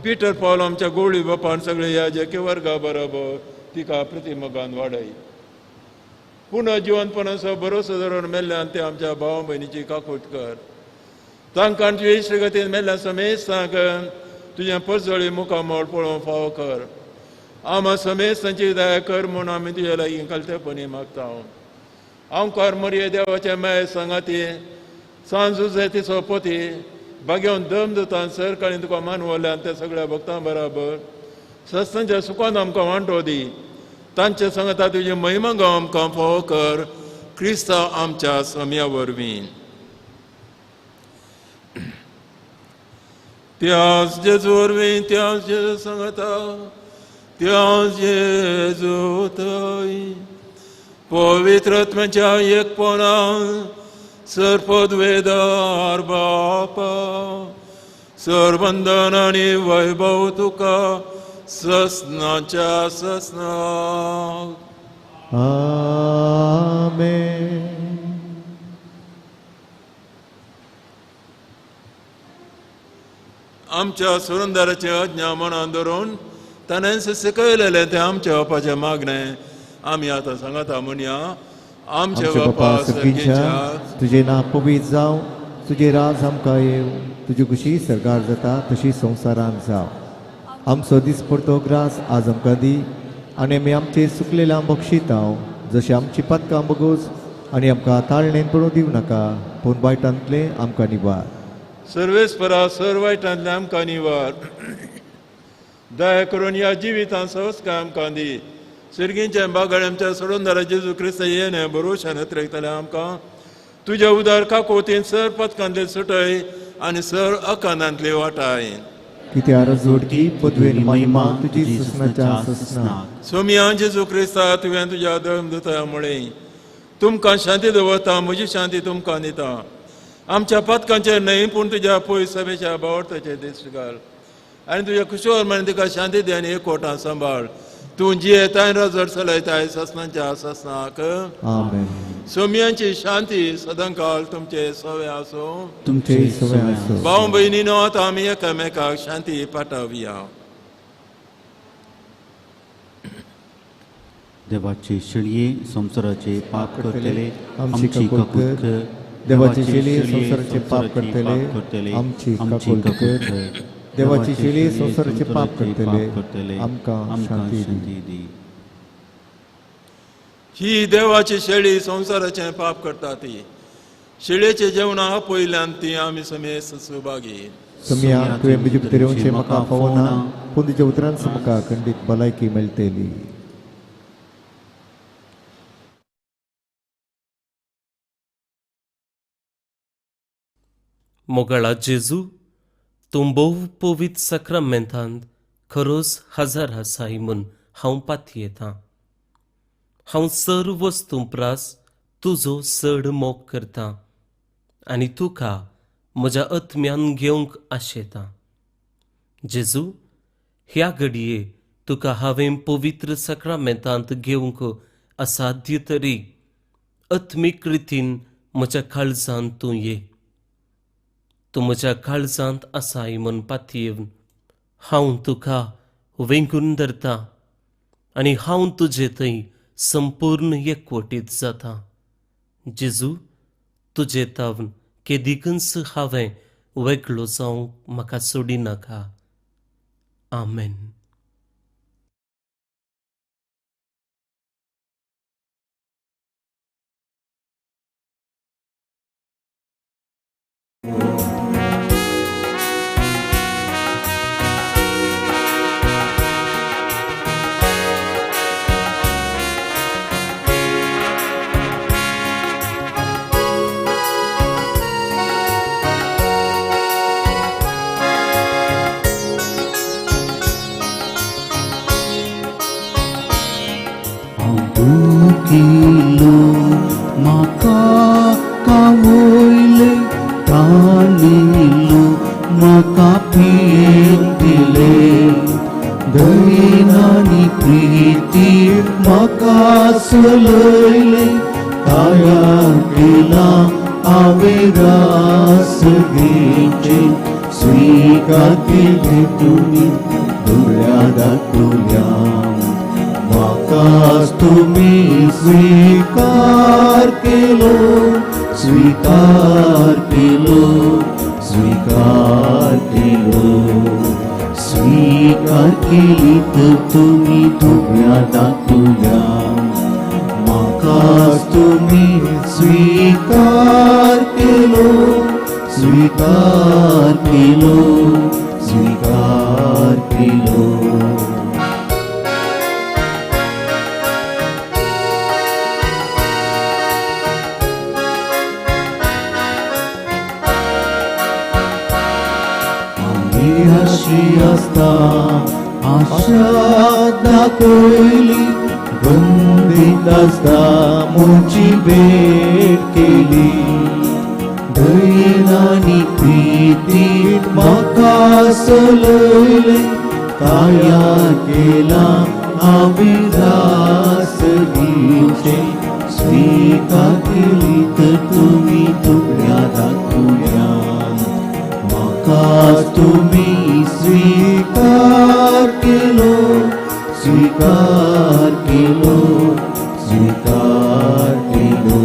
पिटर पावल आमच्या गोळी बापान सगळे ह्या जेके वर्गा बरोबर तिका प्रतिमोगान वाडय. पुनः जिवनपणाचो भरोसो धरून मेल्ल्यान ते आमच्या भाव भयणीची काकूट कर. तांकां तुजे इश्टगतीन मेल्ल्या समेस्तांक तुजें परजळी मुखामळ पळोवंक फावो कर. आमा समेस्तांची दया कर म्हूण आमी तुज्या लागीं कलतेपणी मागता. आमकार मरये देवाचे माये सांगाती सांज तिचो पोती बागेवन दम दिता सरकाळी तुका मानवल्यान त्या सगळ्या भक्तां बराबर सस्तांच्या सुखान आमकां वांटो दी. तांचे सांगता तुजी महिमा गांव आमकां फावो कर क्रिस्तांव आमच्या सम्या वरवीं. त्याच जेजू वरवीं, त्याच जेजू सांगता, त्याच जेजू थंय पवित्र आत्म्याच्या एकपणान सर्पद्वेदार बापा सरबंधन आनी वैभव तुका ससनाच्या ससनाक. आमेन. आमच्या सुरंदराचे आज्ञा मनान धरून ताणें शिकयलेलें तें आमच्या बापाचें मागणें आमी आतां सांगता म्हणया. आमचे बापा सर्गेच्या, तुजें नांव पवित्र जावं, तुजें राज आमकां येवं, तुजी खुशी सरकार जाता तशी संवसारांत जावं. आमचो दिसपडतो ग्रास आज आमकां दी आनी आमी आमचे सुकलेल्या बक्षितां जशें आमची पातकां बगोस आनी आमकां ताळणेन पडूं दिवं नाका, पूण वायटांतलें आमकां निवार. सर्वेस्परा सर वायटांतलें आमकां निवार. दया करून ह्या जिवितांत सहजकाय आमकां दी. सर्गींच्या बागाड आमच्या सोडून जेजू क्रिस्त येणे भरोशान अत्रेकतले आमकां तुज्या उदार काकोतीन सर पथकांतले सुटय आनी सर अकानांतले वाटाय. कित्यार जोडकी पदवेन महिमा तुजी ससनाच्या ससनाक. सोमिया जेजू क्रिस्ता तुवें तुज्या धर्म दिता म्हळें तुमकां शांती दवरता, म्हजी शांती तुमकां दिता. आमच्या पथकांचेर न्हय पूण तुज्या पयस सभेच्या बावडताचेर दिश्ट घाल आनी तुज्या कुशोर म्हण तिका शांती दी आनी एकवटां सांबाळ. तूं जियेताय रजड चलयताय ससनाच्या ससनाक. आमेन. सोमियांची शांती सदांकाल तुमचे सवे आसूं. तुमचे सवे आसूं. भाव भयणीनो आतां आमी एकामेकाक शांती पाठोवया. देवाचे शेळये संवसाराचे पाप करतले आमची काकूट कर. देवाची शेळये संवसाराचे पाप करतले आमची काकूट कर. देवाची शेळी संवसाराचे पाप करतले आमकां शांती दी. ही देवाची शेळी संवसाराचें पाप करता ती शेळयेचें जेवणां आपयल्यान ती आमी समेस्त सहभागी. समिया तुवें म्हजे भितर येवचें म्हाका फावना, पूण तुज्या उतरान म्हाका खंडीत भलायकी मेळटली. मोगाळा जेजू, तूं भोव पवित्र साक्रामेंतांत खरोच हजार आसाय म्हूण हांव पातयेतां. हांव सर वस्तूं प्रास तुजो चड मोग करतां आनी तुका म्हज्या आत्म्यान घेवंक आशेतां. जेजू, ह्या घडये तुका हांवें पवित्र साक्रामेंतांत घेवंक असाध्य तरी आत्मीक रितीन म्हज्या काळजांत तूं ये. तूं म्हज्या काळजांत आसाय म्हूण पातयेवन हांव तुका वेंगून धरता आनी हांव तुजे थंय संपूर्ण एकवटीत जाता. जेजू, तुजे तावन केदीकच हांवें वेगळो जावंक म्हाका सोडिनाका. आमेन. दुखिलो म्हाका कावयले तानिलो म्हाका पियेवंक दिले दयेन प्रिती म्हाका सलयले तयार केला हांवें रास घेवचें स्विकार केलें तुमी दुबळ्या दाखुल्या म्हाका म्हाकाच तुमी स्वीकार केलो, स्वीकार केलो, स्वीकार केलो. स्वीकार केली तर तुमी दुबळ्या दाखुया, म्हाकाच तुमी स्वीकार केलो, स्वीकार केलो, स्वीकार केलो. आशी आसता आशा दाखयली, बंदीत आसता म्हजी भेट केली. दयेन आनी प्रितीन म्हाका सलयलें, तयार केला हांवें रास दिवचें. स्वीकार केली तर तुमी दुबळ्या दाखुया, म्हाकाच तुमी स्वीकार केलो, स्वीकार केलो, स्वीकार केलो.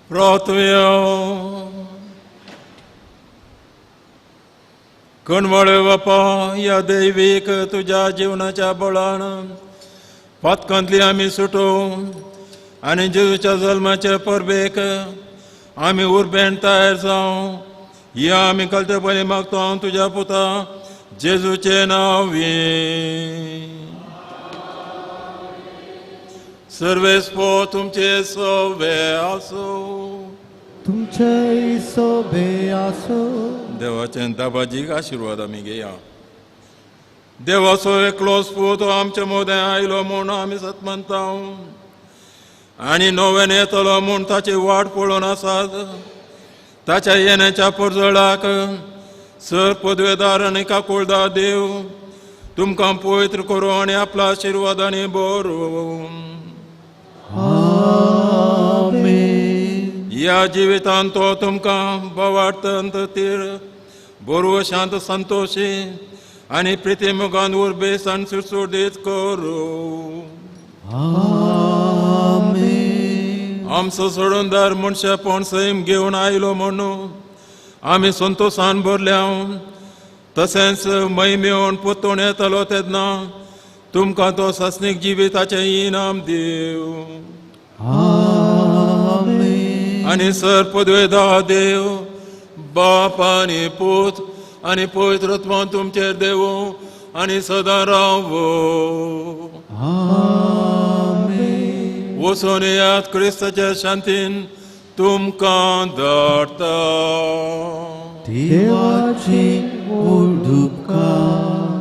प्रार्थुया. कणवळे बापा, ह्या दैवीक तुज्या जिवनाच्या बळान पातकांतली आमी सुटोवं आनी जेजूच्या जल्माच्या परबेक आमी उर्बेन तयार जावं, ह्या आमी कळते मागता तुज्या पुता जेजूचे नांवे. सर्वेस्पो तुमचे सोबे आसूं, तुमचे सोबे आसूं. देवाचे दाबाजीक आशिर्वाद आमी घेया. देवाचो एकलोच पूत आमच्या मदें आयलो म्हूण आमी सतमनता आनी नव्यान येतलो म्हूण ताची वाट पळोवन आसात. ताच्या येण्याच्या परजळाक सर पदवेदार आनी काकुळदार देव तुमकां पवित्र करूं आनी आपल्या आशिर्वादांनी बरोवं. ह्या जिवितांत तो तुमकां बवार्तंत तीर बरो शांत संतोशी आनी प्रिती मुखान उर्बेस आनी सुडसुडीत करूं. आमचो सोडूनदार मनशापण सैम घेवन आयलो म्हणून आमी संतोशान भरल्या. तशेंच महिमेवन पोतून येतलो तेन्ना तुमकां तो सासणीक जिविताचें इनाम दिव. आनी सर पदवेदा देव बाप आनी पूत आनी पवित्र आत्मा तुमचेर देवो आनी सदां रावो. वचून येयात, क्रिस्ताच्या शांतीन तुमकां धाडटा. देवाची उपकार.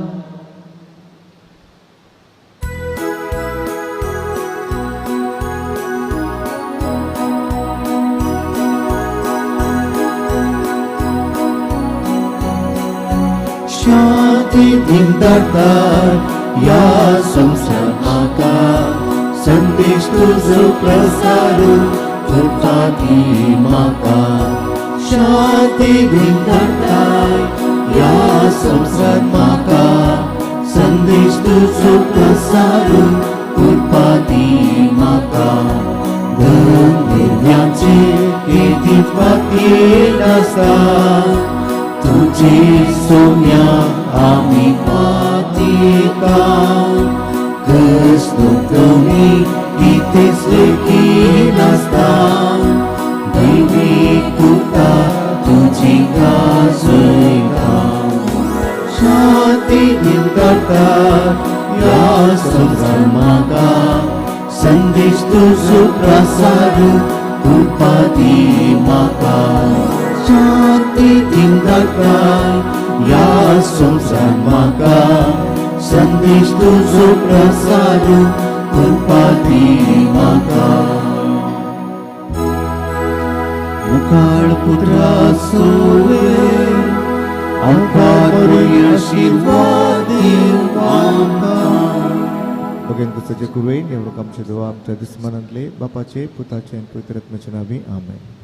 शांती दिनदार या संसार म्हाका, संदेश तुजो प्रसारू करपा दी म्हाका. शांती दिनदार या संसार म्हाका, संदेश तुजो प्रसारू करपा दी म्हाका. धन निर्व्याचे केदीच बाकी नासता, तुझे सोम्या आमी पातयेता. कसलो कमी कितेंच लेखिनासता, दैवीक कुता तुजी गाजयता. शांती दिनदाता ह्या संवसार म्हाका, संदेश तुजो प्रसारू कृपा दी म्हाका. शांती दिनदाता ह्या संवसार म्हाका, संदेश तुजो प्रसारू कृपा दी म्हाका. मुखाळ पुत्रा सोवे आमकां बरी आशिर्वाद दिव आमकां. मोगेन कुसाचे कुरवेन नेमणूक आमचे देवा आमच्या दुस्मानांतले बापाचे पुताचे आनी पवित्र आत्म्याचे नांवी आमेन.